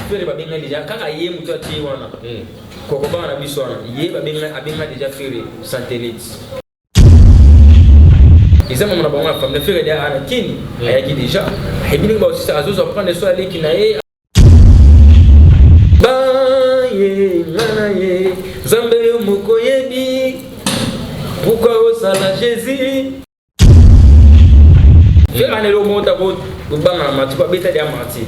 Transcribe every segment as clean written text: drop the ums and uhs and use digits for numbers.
Ferre babenga déjà kaka ye moto atie wana. Kokobanga na biso wana ye babenga, abenga déjà Ferre satellite. Eza mama na bango ya famille. Ferre déjà ana kini ayaki déjà, ayebi ndenge baosisa, azozwa prendre so aleki na ye baye nga na ye. Nzambe yo moko yebi pourquoi osala Jésus. Ferre ana eloko moko ta kobanga na mati po abeta dia mati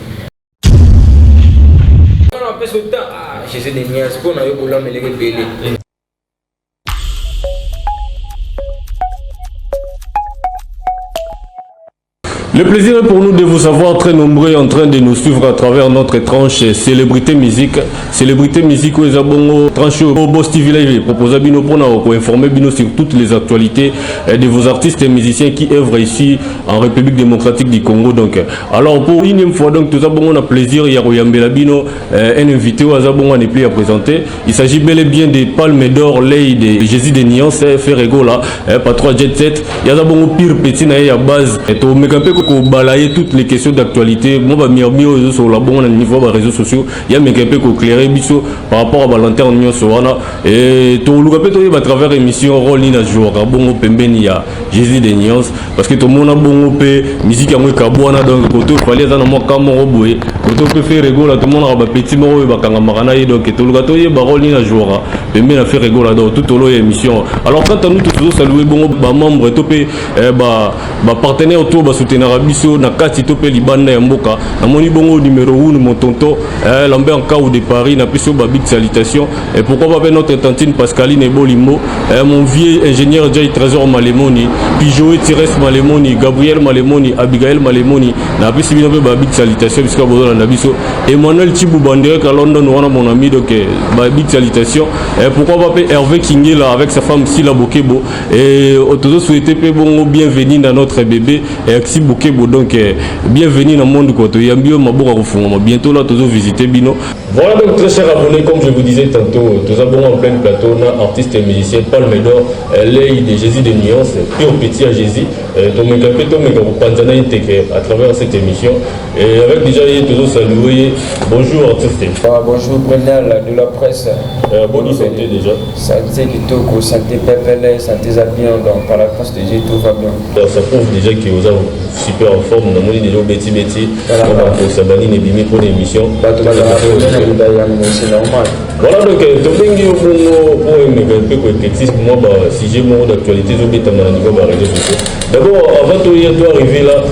wana bapesa ota. Ah, Jésus de nuances, mpo na yo bolamu eleki ebele. Le plaisir est pour nous de vous savoir très nombreux en train de nous suivre à travers notre tranche Célébrité Musique. Célébrité Musique oyo eza bongo tranche oyo Boss TV Live proposa bino mpona koinformer bino sur toutes les actualités de vos artistes et musiciens qui œuvrent ici en République démocratique du Congo. Donc, alors pour une fois, donc toza bongo na plaisir ya koyambela bino un invité oyo aza bongo n'est plus à présenter. Il s'agit bel et bien des Palmes d'Or, Ley de Jésus de Nuance, Ferre Gola, patron Jet 7. Yaza bongo pire petit na ye ya base. Tomeka mpe kobalayer toutes les questions d'actualité. Mo bamiami oyo ezosolola bongo na niveau ya baréseaux sociaux, ya meka mpe koéclairer biso par rapport à balanterne nyonso wana. Toluka mpe toyeba à travers émission rôle nini ajouaka bongo pembeni ya Jésus de Nuance, parce que tomona bongo mpe musique yango ekabwana. Donc koto Fally aza na mwa ka moko boye, koto mpe Ferre Gola, tomonaka bapeti moko oyo bakangamaka na ye. Donc toluka toyeba rôle nini ajouaka pembeni na Ferre Gola, donc tout au long ya émission. Alors quant à nous, tozosaluer bongo bamembre to mpe bapartenaire to basoutenaka biso na kati to mpe libanda ya mboka. Namoni bongo numéro 1, mon tonton Lambert Nkau de Paris, napesi yo babig salutation. Et pourquoi pas mpe notre tantine Pascaline Ebolimbo, mon vieux ingénieur Jay Trésor Malemoni, Pijoe Tires Malemoni, Gabriel Malemoni, Abigail Malemoni, napesi bino mpe babig salutation bisika bozolanda biso. Emmanuel Chibu Bandirek à London wana, mon ami, donc babig salutation. Et pourquoi pas mpe Hervé Kingela avec sa femme Sila Bokebo. Et tozosouhaiter mpe bongo bienvenue dans notre bébé Axi Bokebo. Donc bienvenue na monde quoi, toyambi yo maboko kofungama. Bientôt là tozovisiter bino. Voilà, donc très chers abonnés, comme je vous disais tantôt, toza bongo en plein plateau na artiste et musicien Palme d'Or, Ley de Jésus de Nuance, pur petit à Jésus. Tomeka mpe tomeka kopanza na ye teke à travers cette émission. Et avec déjà ye tozosaluer. Bonjour artiste. Ah, bonjour Brenel de la presse. Bonne santé déjà. Santé kitoko, santé pepele, santé eza bien, donc par la grâce de Dieu tout va bien. Ça prouve déjà que oza super en forme. Namoni déjà obeti beti bakosa banini ebimi mpona émission. Bato bazala yango, c'est normal. Voilà, donc tobengi yo bongo mpo emeka mpe koéclaircir mwa basujet moko d'actualité ezobetama na niveau baréseaux sociaux. D'abord, avant toya to arriver là,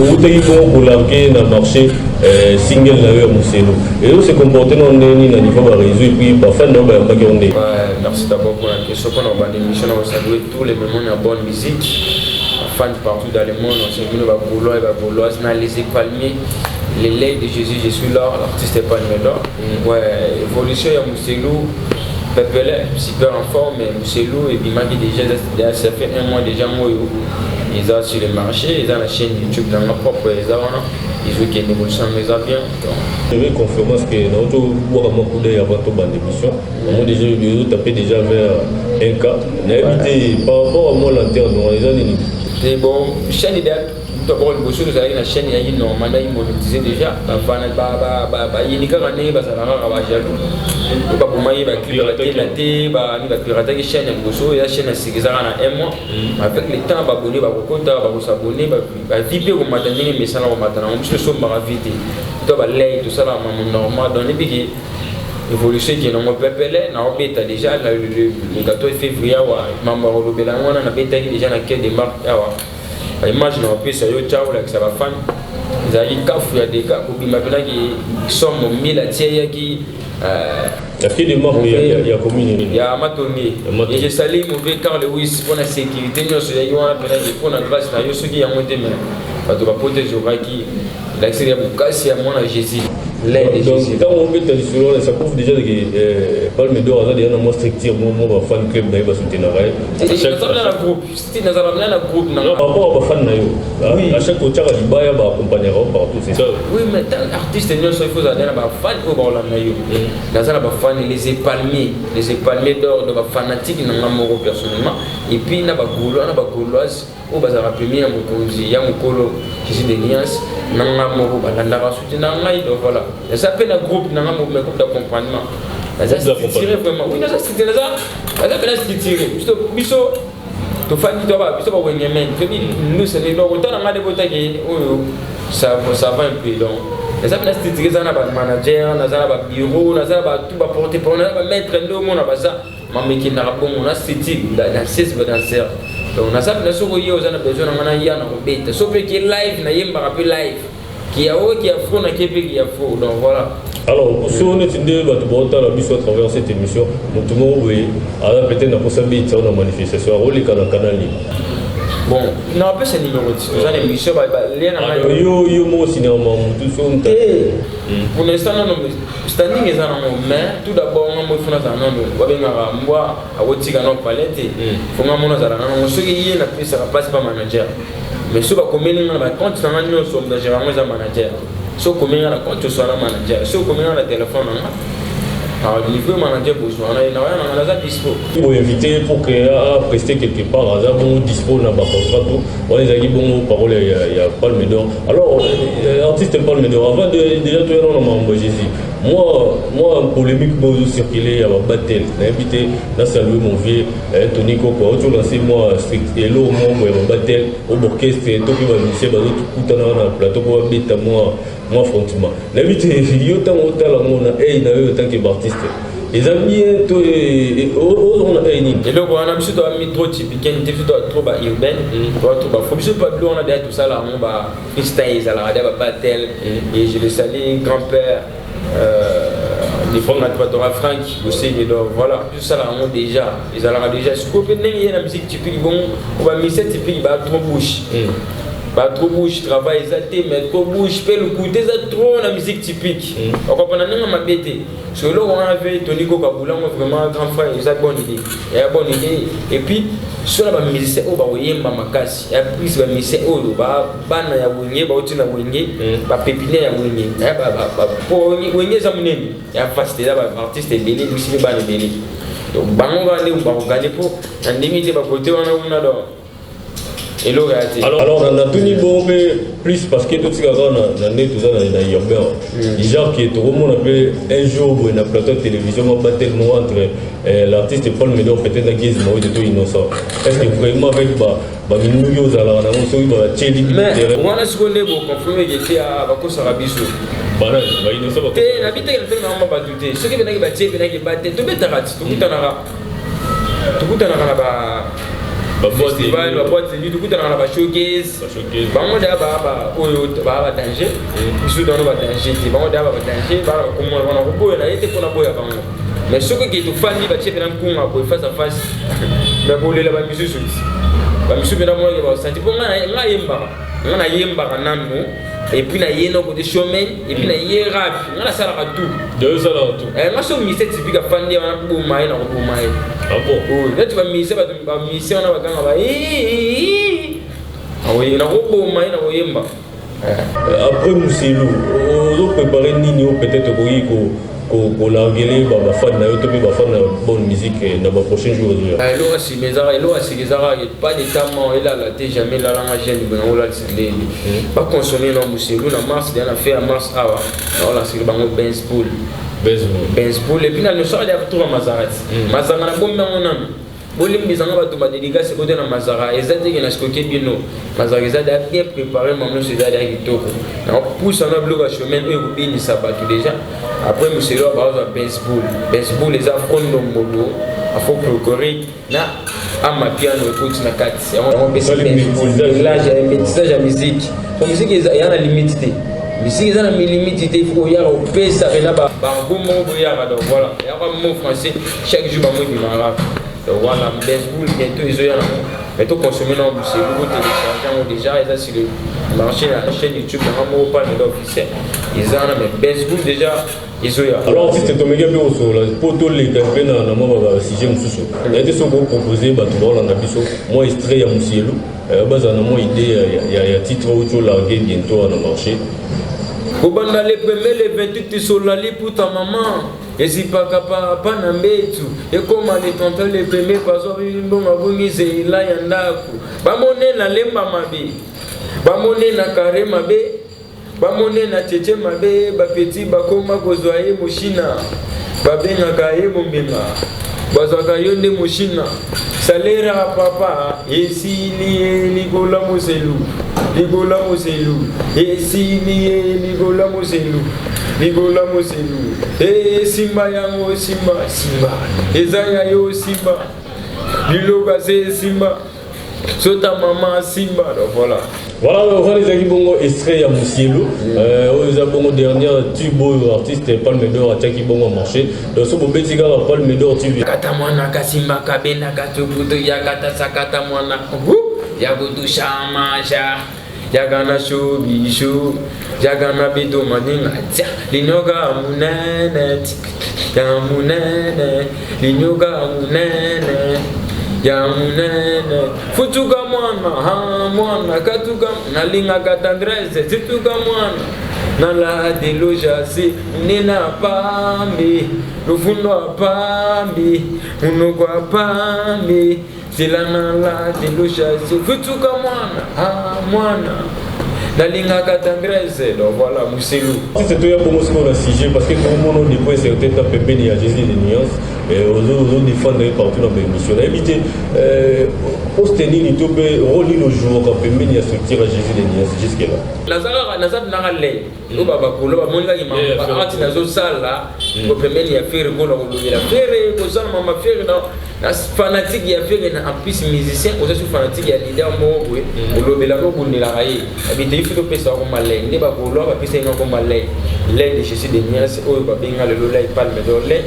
outaki bongo kolarguer na marché single na yo ya Moselo. Ezo se comporter na ndenge nini na niveau baréseau, et puis bafan na yo bayambaki yo ndenge? Merci d'abord pour la question. Pour notre émission, on va saluer tous les membres de la bonne musique, fans partout dans le monde. On s'est vu, les Gaulois et les Gauloises, les palmiers, les laits de Jésus, je suis là, l'artiste est pas là. Ouais, évolution, il y a Mousselou, Pepele, super en forme, mais Mousselou et Bimaki déjà, ça fait un mois déjà, moi, ils ont sur le marché, ils ont la chaîne YouTube dans ma propre, ils ont, ils ont une évolution, mais ça bien. Donc, Je vais confirmer ce que nous avons un coup d'œil avant de l'émission. Moi déjà, je tapé déjà vers un cas. Par rapport à moi, l'interne, on les a dit. C'est bon, chaîne idéale. D'abord liboso tozalaki na chaîne eyaki normal, eyaki monétisé déjà. Bafana bayini kaka ndenge bazalaka kaka bajaloux oyo baboma ye, baclip batela te, bani bapirataki chaîne ya liboso. Eza chaîne ya sika, ezaka na un mois. Avec le temps babone bakokota, bakosabonner, bavues mpe komata ndenge mesala komata nango. Biso tosombaka vues te, to balei tosalaka mamo normal. Donc nebiki évolution ekende yango pepele. Naobeta déjà le 14 février awa, mambo ya kolobela yango wana. Nabetaki déjà na quai de marque awa, baimage na bapesa yo tia olakisa bafani. Ezalaki kafu ya deka kobima mpenaki somo mile atieyaki. La quai de marque ya commune? Ya Matonge. Et je salue mauvais Carl Lewis mpona sécurité nyonso ezalaki wana mpenaki, mpona grâce na yo. Soki yango te, me bato bapote ezokaki elakisaki ya bokasi ya mwana Jésus. Donc ntango obeta lisolo wana, ça prouve déjà que Palme d'Or aza déjà na mwa structure mo bafan club na ye basoutenaka ye. Nazala na groupe, nazala na groupe. Na par rapport à bafan na yo, à chaque otiaka libaya, baaccompagnaka yo partout, c'est ça? Oui, mais tant artiste nyonso, il faut ozala na bafan oyo bakolanda yo. Naza na bafan, les palmiers, les palmiers d'or, de bafanatique na nga moko personnellement, et puis na bagaulois, na bagauloise. Oyo bazalaka pembeni ya mokonzi ya mokolo Jésus de Nuance na nga moko, balandaka soutien na ngai. Donc voilà, naza mpe na groupe na nga moko, mais groupe d'accompagnement. Naza structuré vraiment, oui, naza structuré, naza mpe na structuré. Biso tofandi, to biso bawengemen toyebi nusani. Donc otala nga nde botaki oyo, ça va un peu. Donc naza mpe na structuré, eza na bamanager, naza na babureau, naza na batu baporte parole, naza bamaître nde omona baza mamekendaka bongo na structure, danseuse, badanseur. Donc naza mpena, soki oye, oza na besoin na nga, naya na kobeta. So mpe ke live, nayembaka mpe live, kia oyo kia fro, nake mpe kia fro. Donc voilà. Alors, so neti nde bato baotala biso à travers cette émission, moto moko boye aza peut-être na posa betisa na manifestation, akoleka na canal nini? Bon, napesa numéro ti toza na émission, balia na ngai. Yo moko cinéma, motu so. Te, pour l'instant nano standing eza nango, mais tout d'abord nga mo ifo nazala nano, babengaka mbwa akotika nano pale te. Fo nga mo nazala nango, soki ye napesaka place pa manager, mais so bakomeli nga na bacompte na nga nyonso, moto agérer yango eza manager. So okomeli nga na compte, osala manager. So okomeli nga na telefone na nga, niveau manager bozwa na ye, na waya nanga, naza dispo. Boinvité pour que aprester quelque part, aza bongo dispo na bacontrat to wana ezalaki bongo parole ya Palme d'Or. Alors, artiste Palme d'Or, avant de déjà toyana na makambo ya Jésus, moi polémique moko ozocircule ya babattle, nayebi te. Nasalue mon vieux Tony Koko, auti olance mwa eloko moko ya babattle o baorchestre to mpe bamusicien bazokutana wana na plateau mpo babeta mwa affrontement. Nayebi te, yo ntango otala ngo na ei na yo tant que baartiste, eza bien to ozomona ei nini? Eloko wana, biso toami trop typique te, biso toa trop baurbaine, toa trop bafo. Biso pa bilo wana deya, tosala yango ba freestyle, ezalaka deya babattle. Et je le salue, grand père Patora Frank Boseni. Donc voilà, biso tosala yango déjà, ezalaka déjà. Sikoyo mpe ndenge ye na musique typique bongo, bamusicien typique ba trop bouche, ba trop bouche, travail eza te, mais trop bouche mpe lokuta eza trop na musique typique. Okopona ndenge mabe te. So eloko wana mpe Tony Koka bulango, vraiment grand frère, eza bonne idée, eya bonne idée. Et puis so na bamusicien oyo bakoyemba makasi ya plus, bamusicien oyo bana ya Wenge, bauti na Wenge, bapépinière ya Wenge, po Wenge eza monene, ya vaste, eza baartiste ebele, bisi mpe bana ebele. Donc bango kaka nde bakogane, mpo na ndenge te bakote wana kuna. Donc eloko ya te. Alors, natuni bongo mpe plus parce que totika kaka na nde toza na urbain, genre ke tokomona mpe un jour boye na plateau de télévision ma battle moko entre l'artiste Paul Medor, peut-être na Gaz Mawete to Innocent. Est ce que vraiment avec baminuki ozalaka nango, soki batieli bino terrain? Wana sikoyo nde boconfirme ke te, bakosaka biso. Bainnocent? Te, nabi teke na ntango bato te. Soki penaki batie penaki bate, tobetaka ti tokutanaka na ba festival, baboîte de nuit, tokutanaka na bashowcase. Bango deya baa oyo baa badanger, biso dano badanger te. Bango deya badanger, baa bakomona bana koboya na ye te mpona boya bango. Mais soki ke tofandi, batie mpena nkunga boye face à face, mais bolela bamisusu ti bamisusu mpena monake basanti, mpo nga yembaka, nga nayembaka nanu, et puis naye na côté showman, et puis naye rap, nga nasalaka tout. Osalaka tout. Nga so musicien typique afandi wana, boma ye na koboma ye. Ah bon? Neti bamusicien, bato bamusicien wana baganga ba, nakoboma ye na koyemba. Après Muselu, ozoprépare nini o peut-être okoki kolarguer bafan na yo to mpe bafan na bonne musique na baprochain jour ezoya? Eloko nsima ezaka, eloko ya sika ezaka pas de temps, elala te, jamais elalanga. Jeune boye nango olalisa ndenge baconsommer na Muselu na mars deya, na fin ya mars awa naolasiki bango Benspool. Benspool, et puis na nyonso ya tour ya Mazara ti Mazara na bombi yango nanu. Bolimbisanga bato, badédicace kote na Mazara eza teke na stocké bino. Mazara eza deya bien préparé, mamo nyonso eza deya kitoko. Nakopusa na biloko ya chemin oyo ekobinisa bato déjà. Après Moselo, bazwa Baseball. Baseball eza fondombolo afro folklorique na amapiano ekoti na kati yango. Mélange ya métissage ya musique, po musique eza na limite te, musique eza na limite te. Il faut oyaka opesa pena bargo moko boyaka. Donc voilà, eyaka mot français chaque jour, bango ebimaka. Donc voilà, baseball bientôt ezoya nango, mais toconsommer na Moselu, kotélécharge yango déjà, eza sur le marché na chaîne YouTube nanga moko Palme officiel, eza wana. Mais baseball déjà ezoya. Alors artiste, tomeki mpe kosola mpo toleka mpe na mwa basujet mosusu. Naye te soki opropose bato baolanda biso mwa extrait ya Mosielu, bazala na mwa idée ya titre oyo tolargue bientôt na marché. Kobanda le premier, le 28, solali puta mama. Ezipaka papa na mbetu ekoma le 31 le premier bazwa mbongo abongi zela ya ndako bamone na lemba mabe bamone na kare mabe bamone na cheche mabe bapeti bakoma kozwa ye moshina babengaka ye mombema bazwaka yo nde moshina salaire ya papa esili ye likola moselu likola moselu esili ye likola moselu likola moselu esimba yango simba simba eza ya yo simba biloko ase esimba sota mama simba. Donc voilà. Voilà, wana ezalaki bongo extrait ya Mosielu oyo eza bongo dernière tube oyo artiste Palme d'Or atiaki bongo marché. Donc so bobeti kaka Palme d'Or TV. Kata mwana kasimba kabenda katukutu yakata sakata mwana yakutusha masha yagana shobisho yagana beto maninga tia linyoka munene ya munene linyoka munene ya munene futuka mwana ha mwana katuka nalingaka tendresse situka mwana nala delojasi nena pambi lufundo apambi munoko apambi zela nala delojasi futuka mwana ha mwana nalingaka tendresse. Donc voilà, Muselu. C'est toya bongo sikoyo na sujet, parce que tokomona depuis un certain temps pembeni ya Jésus de Nuance, ozodéfendre ye partout na baémission. Nayebi te poste nini to mpe rôle nini ojouaka pembeni ya structure ya Jésus de Nuance jusque là. Naza kaka, naza nanga lei oyo babakolo bamoni kaka baarti nazosala ko pembeni ya Ferre Gola, kolobela Ferre, kosala mama Ferre na fanatique ya Ferre na en plus musicien oza su fanatique ya leader moko boye, olobelaka, obundelaka ye abite. Ifi topesaka koma lei nde bakolo bapesa ye nga koma lei, lei de Jésus de Nuance oyo babenga lelo lei Palme d'Or. Lei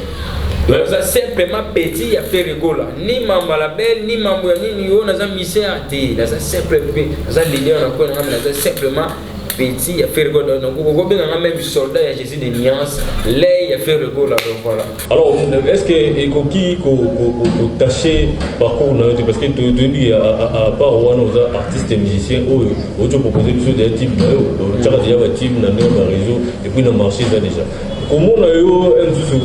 naza simplement petit ya Ferre Gola, ni mambo label ni mambo ya nini oyo naza misère te. Naza simple mpe naza leader na koyo nanga, naza simplement petit ya Ferre Gola. Donc okobenganga même soldat ya Jésus de Nuance, lei ya Ferre Gola. Donc voilà. Alors, est ce que ekoki kotacher parcours na yo te? Parce que toyebi, à part wana oza artiste musicien oyo oti opropose biso deya type na yo, otiaka deja batube na ndenge baréseau et puis na marché eza déjà komona yo mosusu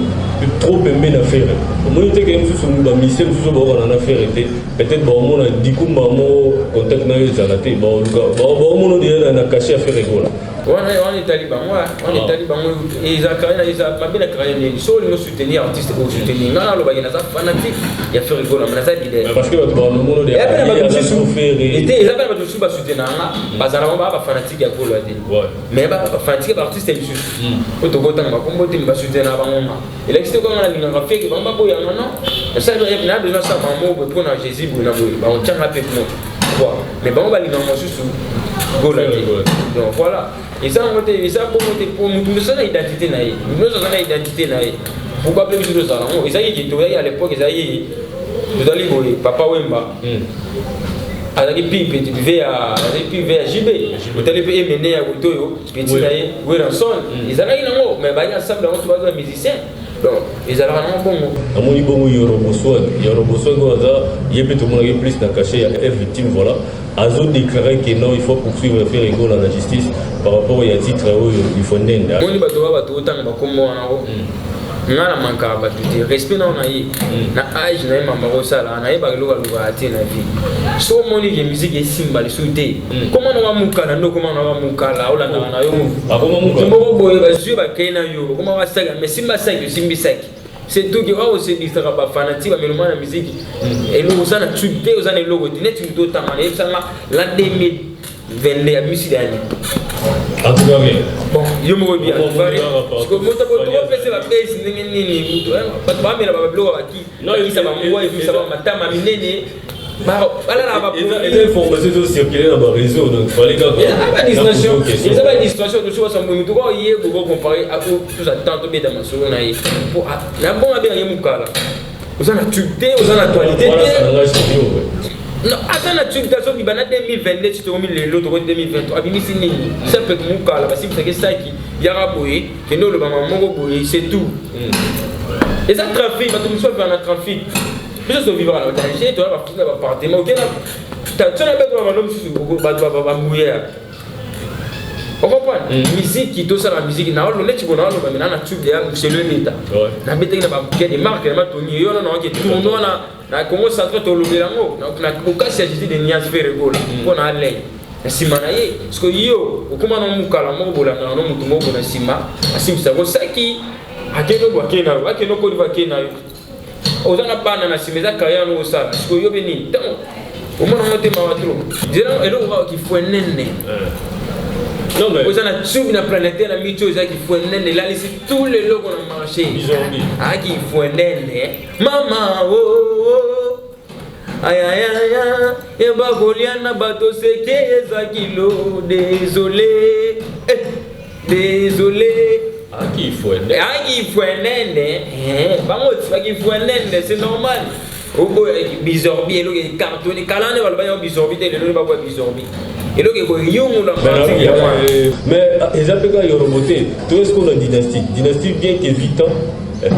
trop pembeni na Ferre. Omoni te ke mosusu bamusicien mosusu baokana na Ferre te, peut-être baomona dikumba mo contact na yo ezala te, baomona deja na cachet ya Ferre Gola? Wana etali bango, wana etali bango. Eza carrière, eza mabe na carrière nini. So olingi osoutenir artiste, osoutenir. Nga nalobaki naza fanatique ya Ferre Gola, mais naza leader. Parce que bato banomona. Ete eza mpe na bato mosusu basoutenir nga, bazala bango baa bafanatique ya Gola te, mais bafanatique ya baartiste lisusu oyo tokotanga bakombo te, basoutenir bango. Nga elakisi te konga nalingaka Ferre, bango baboyanga. Non, na besoin asala bango boye mpona Jésus boye na boye, baotianga mpe mo, mais bango balingaka mosusu Gola te. Donc voilà, eza yango te, eza bongo te, po motu mosusu aza na identité na ye, motu nyonso aza na identité na ye. Pourquoi mpe biso tozala yango? Ezalaki tozalaki à l'époque, ezalaki tozali boye. Papa Wemba azalaki pi petit ya, azalaki pi ya JB. Otali mpe emene ya kote oyo petit na ye Werrason ezalaki nango, mais bayaki ensemble yango to baza musicien. Donc ezalaka nango bongo. Namoni bongo Yoroboswag. Yoroboswag oyo aza ye mpe tomonaki plus na cachet ya F Victime. Voilà, azodéclarer que non, il faut poursuivre Ferre Gola na justice par rapport ya titre oyo Ifondende. Moni bato ba bato otanga bakombo wana ko nga na mankaka bato te. Respect nao na ye na age na ye, mamba kosala nayebaka eloko alukaka te na vie. So omoni ke musique esimba lisusu te, koma na bamukala nde okoma na bamukala olandaka na yo moko boye, bazwi bakei na yo okoma basaki, mais simba saki, osimbi saki, c'est tout. Ke oyo osedisaka bafanatiques bameloma na musique, eloko oza na tube te, oza na eloko te. Neti moto otanga nayebisanga la 2022 abimisi dani. En tout cas, bien. Bon, yo moko bien. Moto tokopesa bapesi ndenge nini? Bato bamela babiloko baki bakisa bambwa ebimisa bamatama minene, balalaka. Eza information ezocircule na baréseau, donc fallait kaka. Eza badistraction. Tosi basambo motu kaka ye boko compare toza temps tobeta masolo na ye po na bongo abengaki mokala. Oza na tube te, oza na actualité te. Non, aza na tube te, azobiba na 2022 ti tokomi lelo, tokomi 2023, abimisi nini? Simple mokala basimbisaki saki yaka boye, kende olobama moko boye, c'est tout. Eza trafic, bato mosusu bavivaka na trafic, biso tovivaka na danger, toya bafuti na baappartement okena tona beto bamalo mosusu, bato bambuyere. Ocomprendre? Musique, tosala musique naolo neti bo naoloba me na na tube ya selo ebeta, nabetaki na babouquet de marque na matoni yo wana, naoke tournoi na Congo Central, tolobela yango na bokasi ya Jésus de Nias Ferre Gola mpo na alei na nsima na ye. Parce que yo okóma na mokala moko, bolandaka no motu moko na nsima, asimbisako saki, akende bo akende na yo, akende okoliva, akende na yo, oza na bana na nsima, eza carrière no osala. Sikoyo yo mpe nini ntango omona ngo te? Mawa trop, nzela eloko kaka kifwenene. Non, mais oza na tube na planétaire na miti oyo eza kifwenene, elalisi tout leloko na marché. Bizorbi. Ayaki ifwenene mama o oh, ayayaya, yeba kolia na bato seke eza kilo, désolé, eh, désolé. Aki fwene. Ayaki ifwenene bango baki fwenene, c'est normal. Oboya bizorbi, eloko ecartonné kala nde baloba yango bizorbi te, lelo nde baboya bizorbi, eloko ekoyongola. Mais eza mpe kaka yorobo te. To est-ce qu'on a dynastie, dynastie bien que 8 ans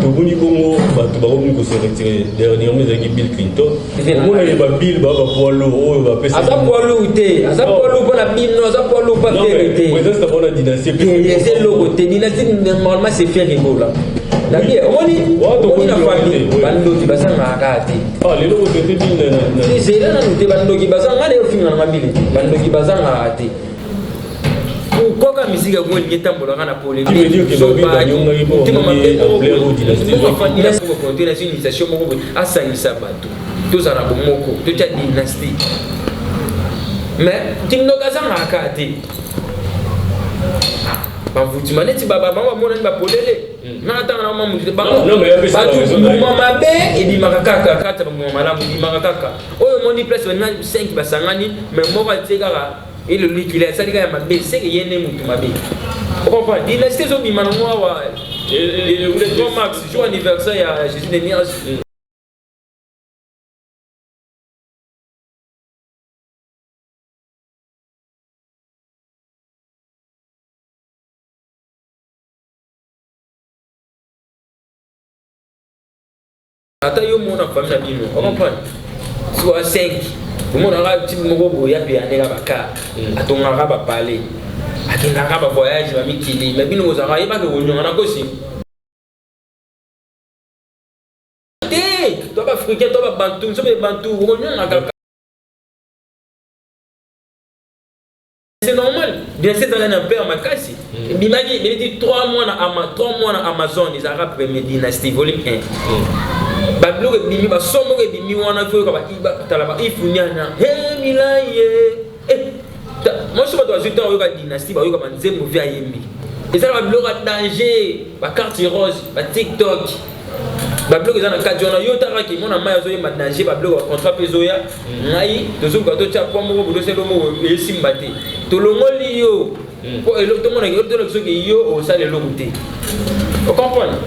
tomoni bongo bato bakomi kose retirer. Dernièrement ezalaki Bill Clinton, omona ye babill baa bapoids lourd oyo bapesa. Aza poids lourd te, aza poids lourd mpona bino, aza poids lourd mpa Ferre te. Présence na bango na dynastie. Eza eloko te. Dynastie, normalement c'est Ferre Gola nabi. Omoni, omoni na famille bandoki bazangaka kaka te. Lelo otraite Bill. Zela nanu te, bandoki bazanga na yo, finga nanga bile te, bandoki bazangaka te. Pourquoi ka musique yango elingi etambolaka na polémique? Initiation moko boye asangisa bato, tozala na bomoko, totya dynastie, mais kindoki azangaka kaka te. Bamvutima neti bango bamonani bapolele nga ntanga na mamutu te. Bango mbuma mabe ebimaka kaka kati ya bambuma malamu, ebimaka kaka oyo omoni place baninga 5 basangani, mais moko atie kaka elolikili, asali kaka ya mabe, seke ye nde mutu mabe. Ocomprendre? Dynastie ezobima nango awa le 3 mars, jour anniversaire ya Jésus de Nuance. Ata yo mona famille na bino, ocomprendre? Soit 5, omonaka type moko boye ape andeka baka, atongaka bapale, akendaka bavoyage, bamikili, mais bino kozalaka yebaka konyonga na kosi te. To baafricain, to babantu, biso mpe bantu, okonyonga kaka, c'est normal. Bien sûr, ezalaki na père makasi, ebimaki ebeleti 3 mois na ama, 3 mois na Amazon. Ezalaka premier dynastie volume 1, babiloko ebimi, bason moko ebimi wana, fo yoka tala ba ifuniana he milaye. Moi so bato bazwi ntango oyoka dynastie, bayoka banzembo vi ayembi, eza na babiloko ya danger, bacarte rose, batiktok, babiloko eza na kati wana. Yo takaki mona mai azoyemba danger, babiloko bacontrat mpe ezoya. Ngai tozoluka totya pwa moko bodoselo moko esimba te, tolongoli yo po tomonaki tolaki soki yo osala eloko te. Ocomprendre?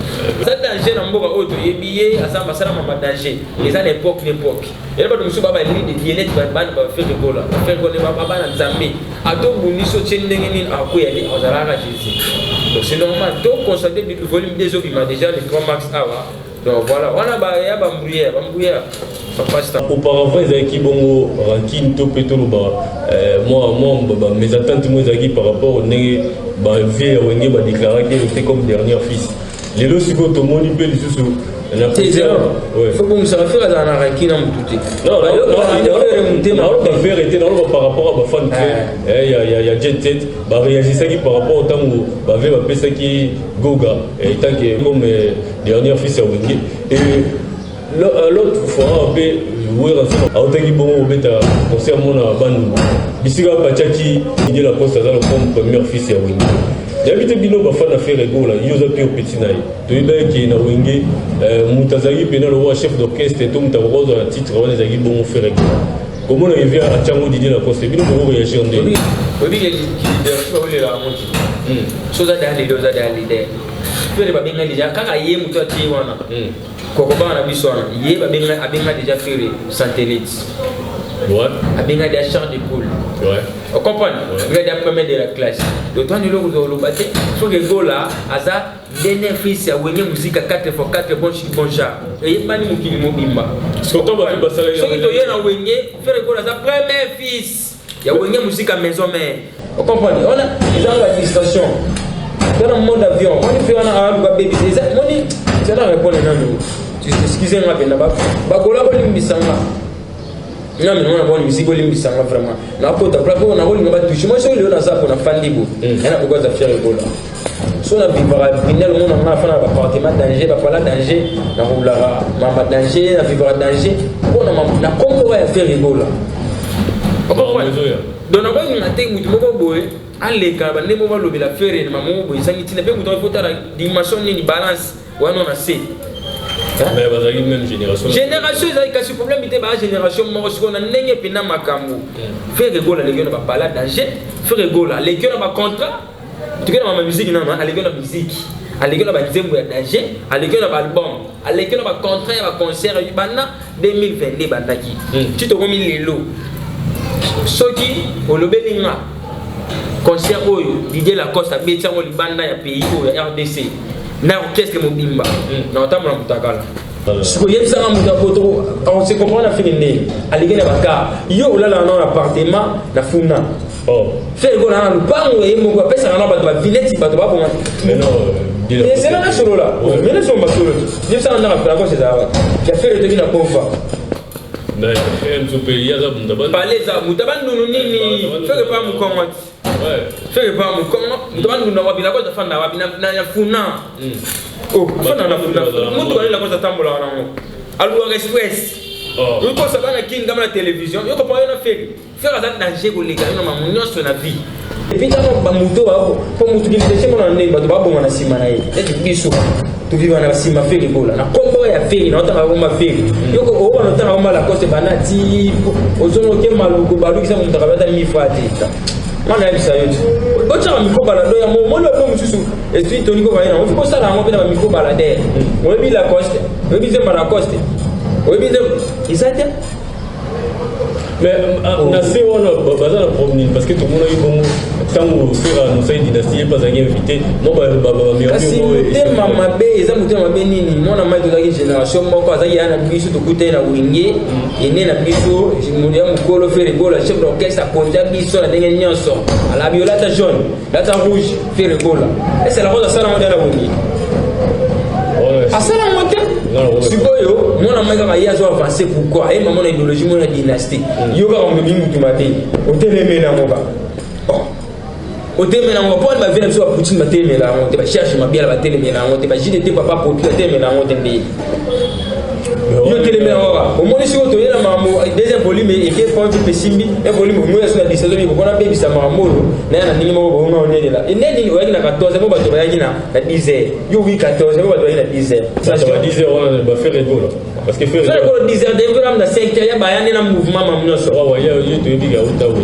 Eza danger na mboka oyo, toyebi ye aza basalama badanger, eza na époque na époque. Ela bato mosusu babalili de neti bana baFerre Gola, baFerre Gola babana Nzambe, ata obundisi otie ndenge nini, akoya te, azalaka Jésus. Donc c'est normal, toconstate volume 2 ezobima déjà le 3 mars awa. Donc voilà, wana baya bambrouillère, bambrouillère. Auparavant ezalaki bongo rancune to mpe toloba mwa mésentente mo ezalaki par rapport ndenge bavieux ya Wenge badéclaraki ye te comme dernier fils. Lelo sikoyo tomoni mpe lisusu. Faut bongisaka, Ferre azala na rancune na motu te. Naoloba Ferre te, naoloba par rapport à bafan ya Jet Set baréagisaki par rapport ntango bavieux bapesaki Goga tant que comme dernier fils ya Wenge. Et l'autre fois mpe Werrason autaki bongo kobeta concert mona Bandundu, bisika batiaki Didier Lacoste aza comme premier fils ya Wenge. Yabi te bino bafan na Ferre Gola, yo oza pur petit na ye, toyebaki na Wenge moto azalaki mpena lokola chef d'orchestre to moto akokozwa na titre wana ezalaki bongo Ferre Gola. Komona evi atiango Didier Lacoste, bino boko réagir ndenge? Oyebi ke leadership aolela yango ti so oza deya leader, oza deya leader. Ferre babenga déjà kaka ye moto atie wana kokobanga na biso wana, ye babenga, abenga déjà Ferre satellite, abenga déjà chair de poule. Ocomprendre? Abenga déjà premier de la classe. Donc twana eloko oloba te, soki Gola aza dernier fils ya Wenge Musica 4 x 4, bon chic bon genre, eyebani mokili mobimba. Soki toye na Wenge, Ferre Gola aza premier fils. Ya Wenge Musica Maison Mère. Ocomprendre wana eza ba distraction. Tona mode avion. Moni fe wana aluka baby. Eza moni eza na répondre nanu. Excusez moi pena ba bakola bolimbisa nga. Nga mina mwana boni musique bolimbisa nga vraiment. Nakota pla po nakolinga ba touche. Moi soki lelo naza pona fandi bo. Yana pourquoi za fier Ebola. So na vivaka Brunel omona nga nafanda na baappartement danger, bapala danger, nakolaka mama danger, na vivaka danger mpo na kombo ya Ferre Gola. Donc nakolinga te motu moko boye aleka bande moko balobela Ferre na mama moko boye ezangi ntina, mpe moto yango fotala dimension nini balance wana na se. Mais bazalaki même génération. Génération ezalaki, kasi problème te, baa génération moko. Sikoyo na ndenge mpena makambo, Ferre Gola aleki yo na bapala danger, Ferre Gola aleki yo na bacontrat toke na mama musique nano, aleki yo na musique, aleki yo na banzembo ya danger, aleki yo na baalbum, aleki yo na bacontrat ya baconcert banda 2022 bandaki ti tokomi lelo. Soki olobeli nga concert oyo Didier Lacoste abeti yango libanda ya pays oyo ya RDC na orchestre mobimba, na otambola motakala. Sikoyo yebisanga, moto ya poto, on se comprend na fini ndenge aleki na bakar, yo olalaka nao na appartement na funa. Ferre Gola na lupango ye moko, apesaka na bato bavineti, bato babonga. Ezela na solola mene so basolo, yebisanga ndaka Lacoste ezala wapi ya Ferre toki na kofa. Pale eza moto abandunu nini? Ferre pa mokongo ti, Ferre pa mokongo, moto abandunu wapi? Lacoste afanda wapi? Na funa, afanda na funa. Mutu wani Lacoste atambolaka nango, alukaka express okosa bana King kama na télévision. Yo kopa yo na Ferre, Ferre aza danger koleka yo na mamu nyonso na vie. Et puis ntango bamoto po motu kimideshe mona ndenge bato babonga na nsima na ye, neti biso toviva na nsima Ferre Gola, na kombo ya Ferre, na otanga komba Ferre, yo obana otanga komba Lacoste, bana ti ozonga oke maluku balukisa moto akabata mifra te. Nga nayebisa yo ti otiaka micro balado ya moni bapo mosusu esprit toni koka ye nango, ofi kosala yango mpe na bamicro baladeur. Oyebi Lacoste, oyebi nzemba Lacoste, oyebi nzemba eza te. Mais na se wana baza na problème nini? Parce que tomonaki bongo ntango Ferre anosaki dynastie, ye mpe azalaki invité mo. Kasi motema mabe eza motema mabe nini? Mwana mai, tozalaki génération moko, azalaki ya na biso, tokutani na Wenge ene na biso ya mokolo. Ferre Gola, chef d'orchestre, akonza biso na ndenge nyonso. Alabi yo lata jaune, lata rouge. Ferre Gola ese Lacoste asala ngo nde na Wenge, asala ngo te. Sikoyo mwana mai kaka ye azo avance, pourquoi aye mama na idéologie mona dynastie? Yo kaka moto mutu mabe, otelemela yango kaka, otelemela yango mpo wana bavie na biso. Bapoutine batelemela yango te, bacherche mabiala batelemela yango te, bajdt papa popi batelemela yango te. Ndeye yo otelemela yango kaka, omoni sikoyo toyela makambo deuxième volume eke point esimbi e volume omoya so na distance mpona bebisa makambo oyo naya na ndenge moko bonga onelela ende nini. Oyaki na 14, mo bato bayaki na 10 heures, yo wi 14, mo bato bayaki na 10 heures. 10 heures wana baFerre Gola, parce que Ferre Gola 10 heures devram na 5 heures ya baya nde na mouvement mamu nyonso.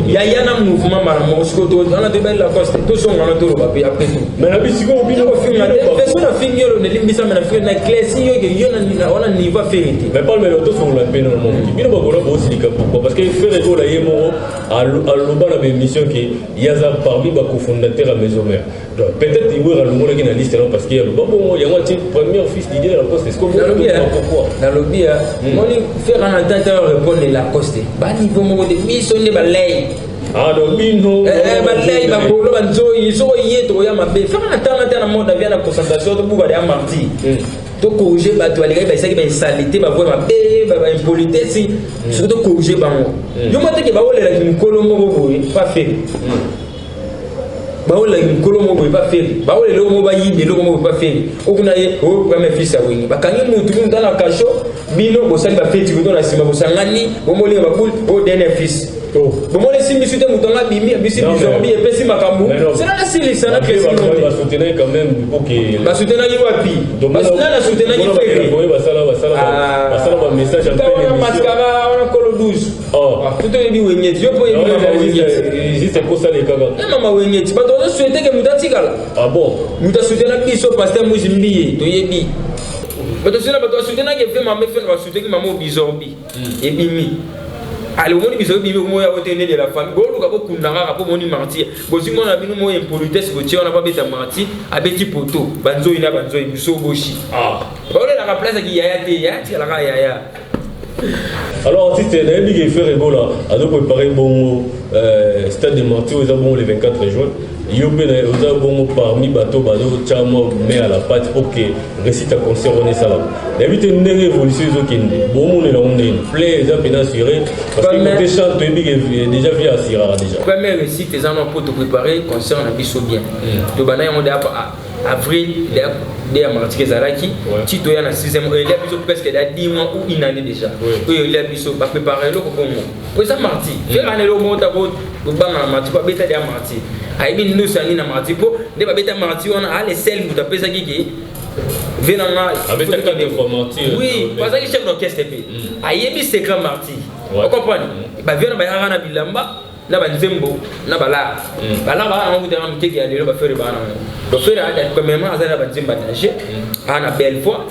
Ya ya na mouvement mbala moko. Sikoyo wana toyebani Lacoste, tozonga wana, toloba mpe après tout. Mais na bisiko bino kofinga te, so nafingi yo, nelimbisa, me nafingi na classe yo ke yo wana niveau aferi te. Mais parle, mais tosolola mpe na moki bino bakola bosilika pourquoi? Parce que Ferre Gola ye moko aloba na baémission ke ye aza parmi bacofondateur ya Maison Mère. Donc peut-être Iwera alongolaki na liste parce que aloba bongo, yango atie premier fils Didier Lacoste. Est-ce que pourquoi? Nalobi ya moni Ferre na tata répondre Lacoste, baniveau moko te, biso nde balei. Ah, donc bino Balei bakolo banzoi, soko ye tokoya mabe. Ferre na tanga te na mode avia na concentration, tobuka ya mardi, tocorrige bato balekaki, baisaki bainsalite, bavoye mabe, baimpolitesse. Soki tocorrige bango, yo mo teke baolelaki mokolo moko boye pa Ferre, baolelaki mokolo moko boye pa Ferre, baolela eloko moko, bayiba eloko moko boye pa Ferre. Okuna ye o premier fils ya Wenge, bakangi mutu mutu na kasho, bino bosali bafeti kuto na nsima, bosangani, bomolinga babule o dernier fils, bomoni esimbi biso te. Moto anga abimi abisi bizorbi, epesi makambo sena nasilisa na basoutenaki wapi? Nani asoutenaki Ferre wana? Mascara wana kolo 12, tuto oyebi Wengeti, yo mpo oyebi mama Wengeti, mama Wengeti, bato bazosouhaite ke moto atikala. Moto asoutenaki biso, pasteur Moïse Mbiye, toyebi bato asoutenaki, bato basoutenaki efe mama efe, basoutenaki mama bizorbi ebimi. Ale omoni biso ebimi omoya oyo te nde de la famille boluka bokunda kaka mpo moni martyr, bozwi mwana bino moyo impolitesse, botie wana babeta martyr, abeti poto banzoi na banzoi biso boshi baolelaka place aki yaya te, yaya tikalaka yaya. Alors artiste, nayebi ke Ferre Gola azo préparer bongo Stade des Martyrs, eza bongo le 24 juin. Yo mpe oza bongo parmi bato bazotya mwa main à la pâte pour que réussite ya concert wana esalama. Nayebi te ndenge évolution ezokende, bomonela ngo ndenge plein eza mpena assuré, parce que côté chant toyebi ke déjà vie assuraka déjà. Première réussite eza na mpo topréparer concert na biso bien. Tobanda yango deya avril, nde ya Martyrs ezalaki ti toya na 6e, elia biso presque ya 10 mois ou une année déjà. Oyo elia biso baprépare eloko bongo po eza Martyrs. Ferre ana eloko moko ta kobanga na Martyrs, po abeta deya Martyrs, ayebi ndosi yangi na Martyrs, mpo nde babeta Martyrs wana ale sel moto apesaki ke ve na nga. Oui, bazalaki chef d'orchestre mpe ayebi secret Martyrs, ocomprendre? Bavie wana bayaka na bilamba na banzembo na balar balar baa nango kutaka miteki ya lelo. BaFerre baa nango. Donc Ferre premièrement aza na banzembo ya danger, aa na belle voix.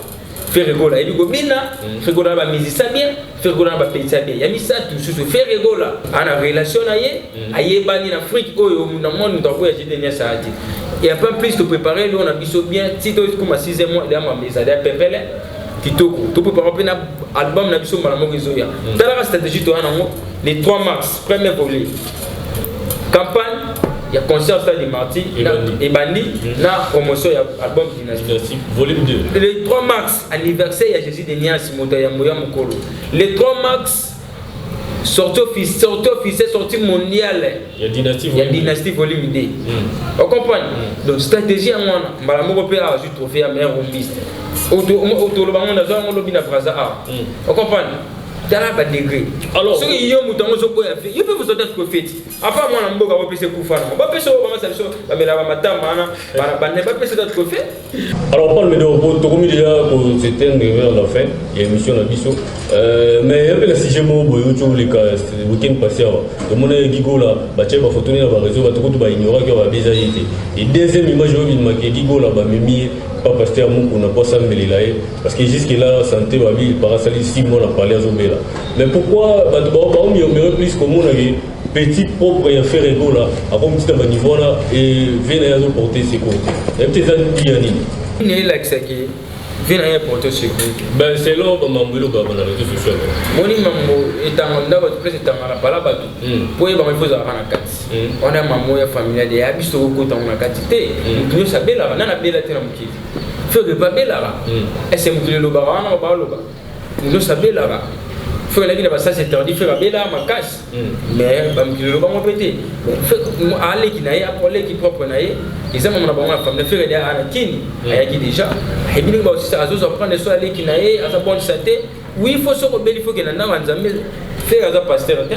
Ferre Gola ayebi kobina. Ferre Gola na bamusicien bien, Ferre Gola na bapetisa bien. Ya misato lisusu, Ferre Gola aa na relation na ye, ayebani na Afrique oyo na moni moto akoya jede nyasa ati. Et après plus topréparé eloko na biso bien ti tokoma 6e mois eya mambe ezali ya pepele kitoko. Topréparé mpe na album na biso mbala moko ezoya. Talaka stratégie toya nango: le 3 mars, premier volet campagne ya concert Stade des Martyrs ebandi na promotion ya album Dynastie volume 2. Le 3 mars, anniversaire ya Jésus de Nias, moto ya moya mokolo. Le 3 mars, sortie officielle, sortie officielle, sortie mondiale ya Dynastie. Ya Dynastie volume 2, ocomprendre? Donc stratégie yango wana mbala moko mpe awa azwi trophée ya meilleur rumbiste. Toloba ngo nazwa yango lobi na Braza awa, ocomprendre? Tala badegré. Soki yo moto yango ozoboya fe, yo mpe bozota trophée ti apa mwana mboka bopesa ekufa nango, bapesa oyo bamasa biso bamela bamatamba wana bane, bapesa ta trophée. Alors Palme d'Or, tokomi déjà s'éteindre vers la fin ya émission na biso, mais ya mpe na sujet moko boye oti oleka week-end passé awa. Tomona Gigola batie bafoto na baréseau, bato kutu baignoraki awa, babeza ye te. Et deuxième image oyo bimaki, Gigola bamemi ye pa pasteur Mokuna po asambelela ye, parce que jusque là santé babi parasali 6 mois na parler azobela. Mais pourquoi bato baomiyomere plus komonaki petit propre ya Ferre Gola akomi tina baniveau wana e vie na ye azoporte secours te? Nayebi te eza ya nini. Nini elakisaki vie na ye porte secours? Ben, selon bamambo eloko na réseau social. Moni mambo etanga ndako bato place etanga na pala bato mpo oyebanga ifo ezalaka na kati wana. Mambo ya familiale ya biso tokokotango na kati te. Motu nyonso abelaka, nani abela te na mokili? Ferre mpe abelaka. Ese mokili elobaka wana, baloba motu nyonso abelaka. Ferre elaki na basasi interdit, Ferre abelaka makasi, mais bamokili elobango mpe te. Aleki na ye apo aleki propre na ye, eza mama na bango na famille. Ferre de ana kini ayaki déjà, ayebi ndenge baosisa, azozwa prendre so aleki na ye aza bonne santé. Oui, faut soki obeli, faut kende na ndako ya Nzambe. Ferre aza pasteur te,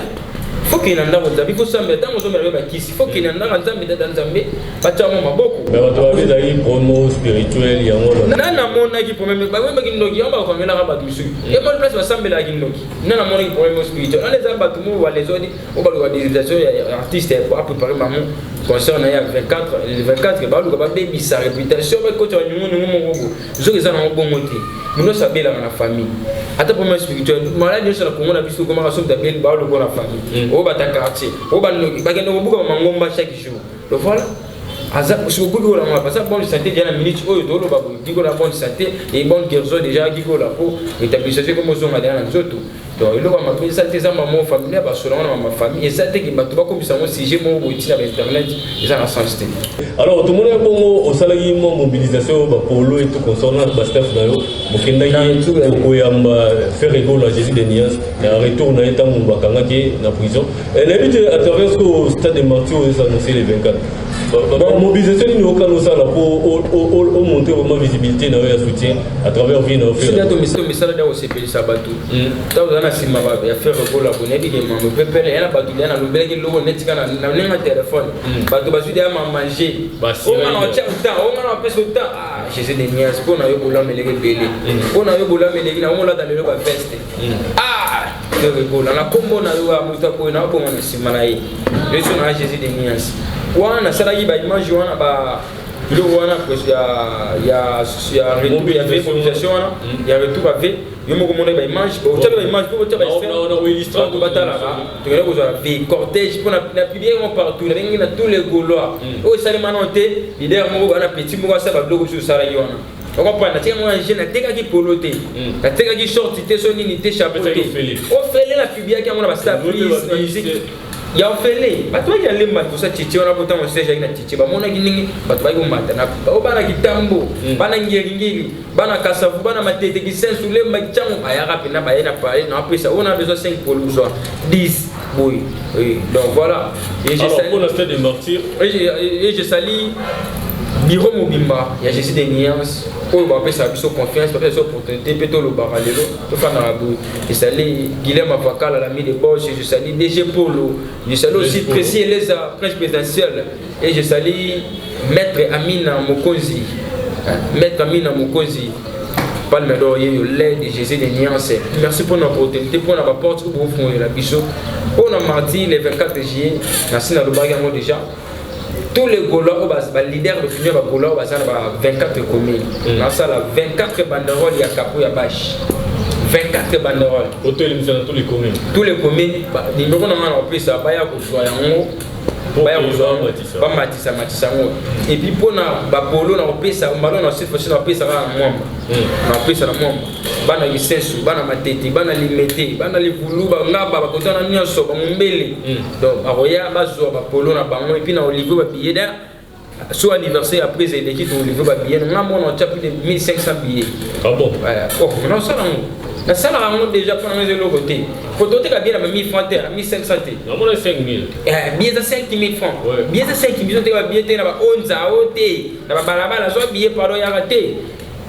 faut kende na ndako Nzambe, faut sambela. Ntango ozomela mpe bakisi, faut kende na ndako ya Nzambe, tata Nzambe batya mo maboko. Mais bato babezalaki promo spirituel yango. Na namonaki problème, bayebaki ndoki yango bakokangelaka bato misusu emoni place basambelaka ndoki. Na namonaki problème spirituel wana, eza bato mo balezodi oyo baluka désinvitation ya artiste apréparé bango concert na ye ya 24, le 24, baluka babebisa réputation, bakota banungunungu moko bo. Soki eza nango bongo te, moto nyonso abelaka na famille, ata problème spirituel, maladi nyonso na Kongo na biso ekomaka so moto abeli, baoluka na famille oyo bata quartier oyo bandoki bakende kobuka bamangomba chaque jour. Donc voilà, aza soki olanga aza bonne santé déjà na minute oyo toloba boye. Gigola bonne santé et bonne guérison déjà. Gigola po rétablissation ekomi ozonga déjà na nzoto. Donc eloko ya mabe eza te, eza mama familia basolanga na mama famille, eza te ke bato bakomisa yango sujet moko boye ntina bainternet, eza na sens te. Alors tomoni bongo osalaki mwa mobilisation, bapolo et tout concernant bastaff na yo, bokendaki koyamba Ferre Gola, Jésus de Nuance, na retour na ye ntango bakangaki na prison. Nayebi te, à travers ce Stade de Martyrs oyo annoncé le 24, mobilisation nini okana osala po omonte vraiment visibilité na yo ya soutien à travers vie na yo? Misala nde kosepelisa bato. Ntango oza na nsima ya Ferre Gola boye, nayebi ke mambo pepele ya na bato deya nalobelaki eloko neti kaka na ndenge ya telefone, bato bazwi deya mamanger onga na otya temps, onga na bapesa temps. Jésus de Nuance, mpo na yo bolamu eleki ebele, mpo na yo bolamu eleki na omolata lelo baveste. Ferre Gola na nkombo na yo ya moto boye na obonga na nsima na ye leso na Jésus de Nuance wana. Nasalaki baimage wana, ba biloko wana ya retour ya mobilisation wana ya retour ave yo moko mona baimage, otya baimage mpo otya bato batalaka. Tokende kozwa v cortège mpo na publie yango partout, nabengi na tous les Gaulois oyo esalema nano te. Leader moko bana petit moko asala babiloko biso osalaki wana. Ocomprendre? Natikaki yango na jeu, natekaki polo te, natekaki short te, so nini te, chapeau te, ofele. Napubliaki yango na bastar plus na musique ya ofele. Bato baki na Lemba liboso ya Chichi wana, po ntango Serge ayaki na Chichi, bamonaki ndenge bato baki komata na o bana Kitambo, bana Ngeringeri, bana Kasavu, bana Matete, Kisensu, Lemba, Kicango, bayaka mpena, baye na palais na apesa oyo na besoin 5 polo, zwa 10 boye. Oui, donc voilà. Et je Alors, salue pour la stade des Martyrs, et je salue bureau mobimba ya Jésus de Nuance oyo bapesaka biso confiance, bapesa biso opportunité mpe tolobaka lelo, tofandaka boye. Je salue Guilherme Avakala, l'ami de Bosch. Je salue DG Polo. Je salue aussi Polo. Tracy Eleza, prince présidentiel, et je salue maître Amina Mokonzi. Hein, maître Amina Mokonzi. Palme d'Or yeyo, l'aide de Jésus de Nuance. Merci pour l'opportunité, pour la porte oyo bofongolela biso mpona mardi le 24 juillet. Nasi nalobaki yango déjà, tous les Gaulois oyo baleader d'opinion, bagaulois oyo baza na ba 24 commune, nasala 24 banderole ya kapo ya bashe, 24 banderole. Otoyelimisa na tous les communes. Tous les communes. Numéro na nga na kopesa, baya kozwa yango. Po baya ke kozwa yango, bamatisa. Bamatisa, matisa yango. Et puis mpona bapolo na kopesa mbalo na cette fois-ci, na kopesa kaka na Mwamba. Na kopesa na Mwamba, bana Lisensu, bana Matete, bana Limete, bana Livulu, bangaba, bakotana nyonso, bamombele. Donc bakoya bazwa bapolo na bango. Et puis na olivre babillet da so anniversaire après eleki, toolivre babillet nga mona otya plus de 1500 billets. Ah bon? Ouais. Oh, nasala yango, nasalaka yango déjà. Mpona ngo eza eloko te, po toteka billet na ba 1000 francs te, na 1500 te. Namona 5000. Eh, billet eza 5000 francs. Billet eza 5000. Toteka babillet te na baonza o te, na babalabala. Zwa billet, pardon, yaka te.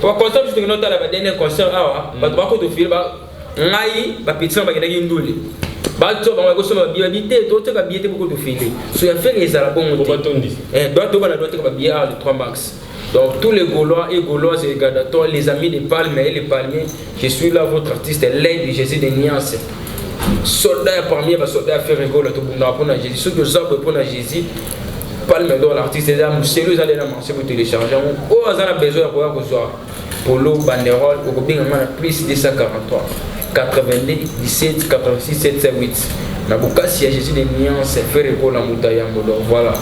Po baconcert biso tokende otala, badernier concert awa, bato bakotofile ngai, bapetits na bakendaki ndule, bato bango bakosomba babillet, babi te, toteka billet te, bokotofile. So ya Ferre ezala bongo Po te. batondisi. Eh, doit tobana, doit teka babillet awa le 3 mars. Donc tous les Gaulois et Gauloises et Gadators, les amis des Palmes et les Palmiers, je suis là, votre artiste, l'aide de Jésus de Nuance. Soldat parmi les soldats Ferre Gola, tobundaka mpona Jésus. Soki oza boye mpona Jésus, Palme d'Or l'artiste, eza moselu, eza nde na marché, botélécharge yango. Oyo aza na besoin ya koya kozwa polo, banderole, okobenga nga na plus 243 82 17 86 78, na bokasi ya Jésus de Nuance, Ferre Gola, moto ya yambo. Donc voilà.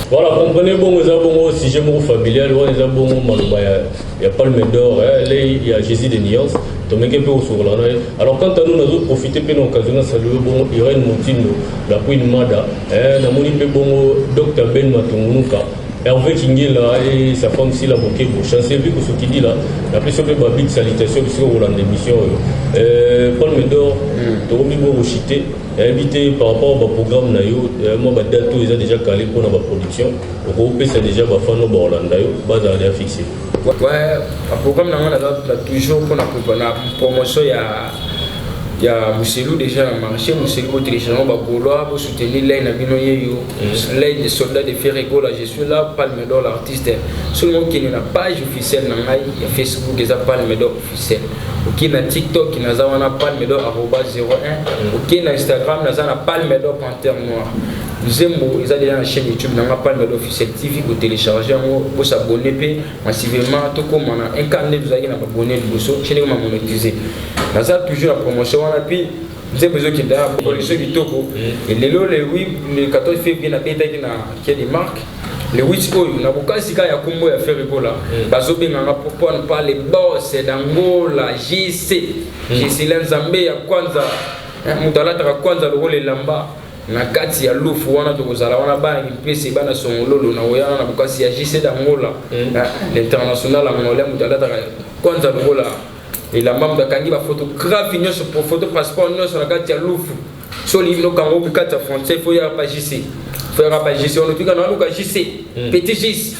Voilà, comprenez, bongo eza bongo sujet moko familial wana, eza bongo maloba ya Palme d'Or, eh, lei ya Jésus de Nuance, tomeki mpe kosokola na ye. Alors quant à nous, nazoprofite mpe na occasion na salue bongo Irène Motindo, la Queen Mada, eh, namoni mpe bongo Dr Ben Matungunuka, Hervé Kingela et sa femme Sila Bokebo, Chancelvi Kosokidila, napesi mpe babig salutation bisika kolanda émission oyo. Palme d'Or, tokomi bongo chite, nayebi te par rapport baprogramme na yo, mwa badate oyo eza déjà calé mpona baproduction, okopesa déjà bafans oyo bakolanda yo, bazala déjà fixe. Ouais, baprogramme nango naza toujours mpona na promotion ya Muselu déjà na marché. Muselu, botélécharge, bagaulois bosoutenir lei na bino yeyo, lei de soldat de Ferre Gola. Je suis là, Palme d'Or l'artiste. Soki okende na page officielle na ngai ya Facebook, eza Palme d'Or officiel. Okende na TikTok, naza wana, Palme d'Or arroba 01. Okende na Instagram, naza na Palme d'Or Panthère Noir. Nzembo eza déjà na chaîne YouTube nanga, Palme d'Or officiel TV. Botélécharge yango, bosabone mpe massivement, tokóma na un cas nde tozalaki na babone liboso, chaîne ekoma monétisé. Naza toujours na promotion wana, puis nzembo ezokende ya production kitoko. Lelo le 8, le 14 février, nabetaki na quai de marque. Le 8 oyo, na bokasi kaka ya kombo ya Ferre Gola, bazobenganga mpona pa le boss d'Angola, JC Gisela Nzambe ya kwanza, moto alataka kwanza lokola elamba na kati ya lufu wana. Tokozala wana, bana Kimpese, bana Songololo, na koyana na bokasi ya JC d'Angola, l'international angolais, moto alataka kwanza lokola elamba, moto akangi baphotographe nyonso, photo passeport nyonso na kati ya lufu. So olingi nokanga oki kati ya frontière, fo yaka pa JC, fo yaka pa JC wana. Otika na aluka JC, petit JC,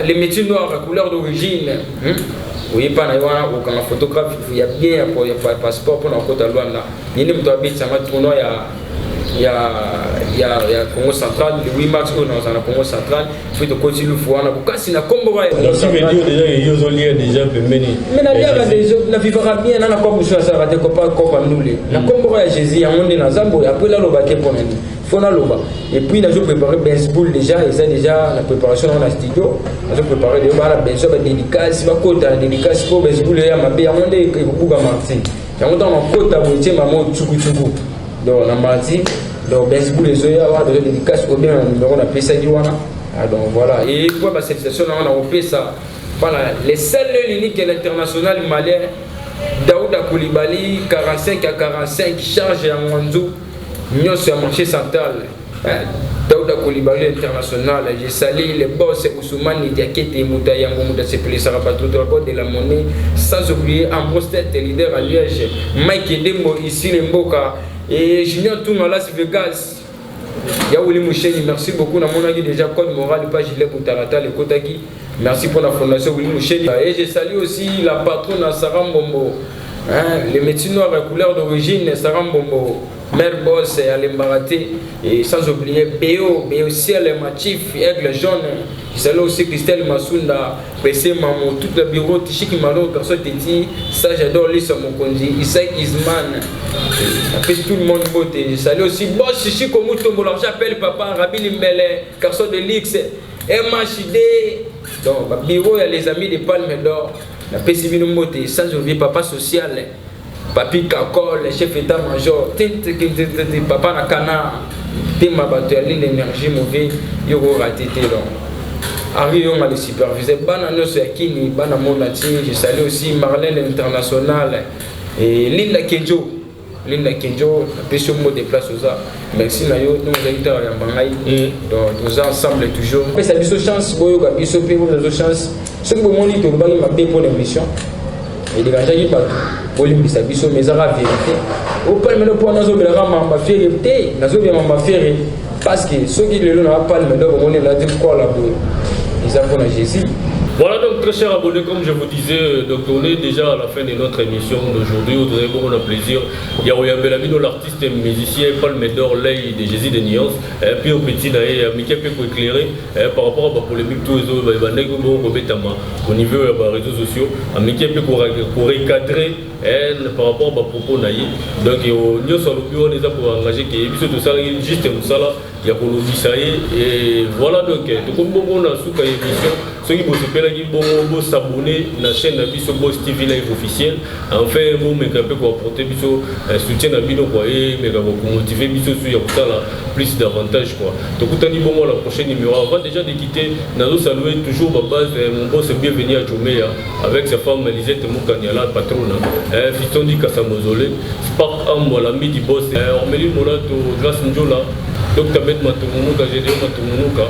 le métier noir, la couleur d'origine, oyepa na ye wana, okanga photographe ya bien ya passeport mpona kokota Lwanda. Ye nde moto abetisanga tournoi ya Congo Central le 8 mars oyo. Nazala na Congo Central, puis tokoti lufu wana bokasi na kombo. Ozolia déjà pembeni. Mais naliaka déjà, navivaka bien na nakopa mosusu, nasalaka te kopa kopa ndule na kombo ya Jésus. Yango nde naza boye. Après naloba te mpo nani, fo naloba. Et puis nazo préparé baseball déjà, eza déjà na préparation nango na studio. Nazo préparé deyo bana besoin badédicace, bakota na dédicace mpo baseball eya mabe. Yango nde ekobuka marti yango ntango nakota boye, tie mama tsukutuku. Donc na mardi, donc baseball ezoya wana, besoin dédicace, obenga na numéro napesaki wana. Ah, donc voilà. Et po basatisfaction nango nakopesa Voilà, le seul et l'unique, l'international malien Daouda Koulibaly, 45 à 45, charge ya Mwanzu nyonso ya marché central. Daouda Koulibaly international. Je salue le boss Ousmane Diakete, moto ya yango, moto asepelisaka bato, dragon de la monnaie, sans oublier Ambrose Tete, leader à Liège, Mike Dembo ici le mboka et Junior Tunga, Las Vegas. Ya Willy Musheni, merci beaucoup. Namonaki déjà code moral pa Gilet Boutaratala ekotaki. Merci pour la fondation Willy Musheni. Et je salue aussi la patronne Sarah Mbombo, hein, les métiers noirs à couleur d'origine, Sarah Mbombo, mère boss alembaka te. Et sans oublier Beo Beo Ciel, Machif Aigle Jaune. Je salue aussi Christelle Masunda, PC Mamo, tout le bureau, Tishiki Malo, personne Teti ça, j'adore Lisa Mokonzi, Isaac Isman, apesi tout le monde mbote. Je salue aussi boss Chico Mutombo, j'appelle papa Rabi Limbele, garçon de luxe MHD. Donc babureau ya les amis de Palme d'Or, napesi bino mbote, sans oublier papa social Papi Kakol, chef état major, papa na kana tema, bato ya ligne énergie mauvais yo korater te. Donc Henri Yonga le superviseur, bana nyonso ya Kini, bana monde entier. Je salue aussi Marlène international et Linda Kenjo, Linda Kenjo, napesi yo mot de place oza. Merci na yo ndenge ozalaki taka yamba ngai. Donc toza ensemble toujours. Pesa biso chance, boyoka biso mpe bopesa biso chance. Soki bomoni tolobaki mabe mpo na émission, edérangeaki bato, bolimbisa biso, mais ezaka vérité. Opalme mpo nazobelaka mamba Ferre te, nazobela mamba Ferre parce que soki lelo na Palme d'Or, omoni nati kola boye, eza mpona Jésus. Voilà donc, très chers abonnés, comme je vous disais, donc on est déjà à la fin de notre émission d'aujourd'hui. Vous avez beaucoup de plaisir. Il y a Bino, l'artiste et musicien Palme d'Or, Ley de Jésus de Nuance, et puis au petit Mike peut éclairer par rapport à la polémique, tous les autres, au niveau des réseaux sociaux, Mike peut recadrer par rapport à propos na ye. Donc nyonso alobi wana eza pour engager ke biso tosalaki juste mosala ya kolobisa ye. Et voilà, donc tokomi bongo na suka ya émission. Soki bosepelaki bongo, bos'abonner na chaîne na biso Boss TV Live officiel. Enfin, bomeka mpe koapporter biso soutien na bino quoi, emeka komotiver biso su ya kosala plus davantage quoi. Tokutani bongo la prochaine numéro. Avant déjà de quitter, nazo saluer toujours babase, mon boss bienvenu à Chomea avec sa femme Lisette Mokanyala, patronne, Fiston Di Kasamozole, Spark Ambo, l'ami du boss, Ormélie Molato, Grâce Njola, Dr Bet Matumunuka, Gédéon Matumunuka.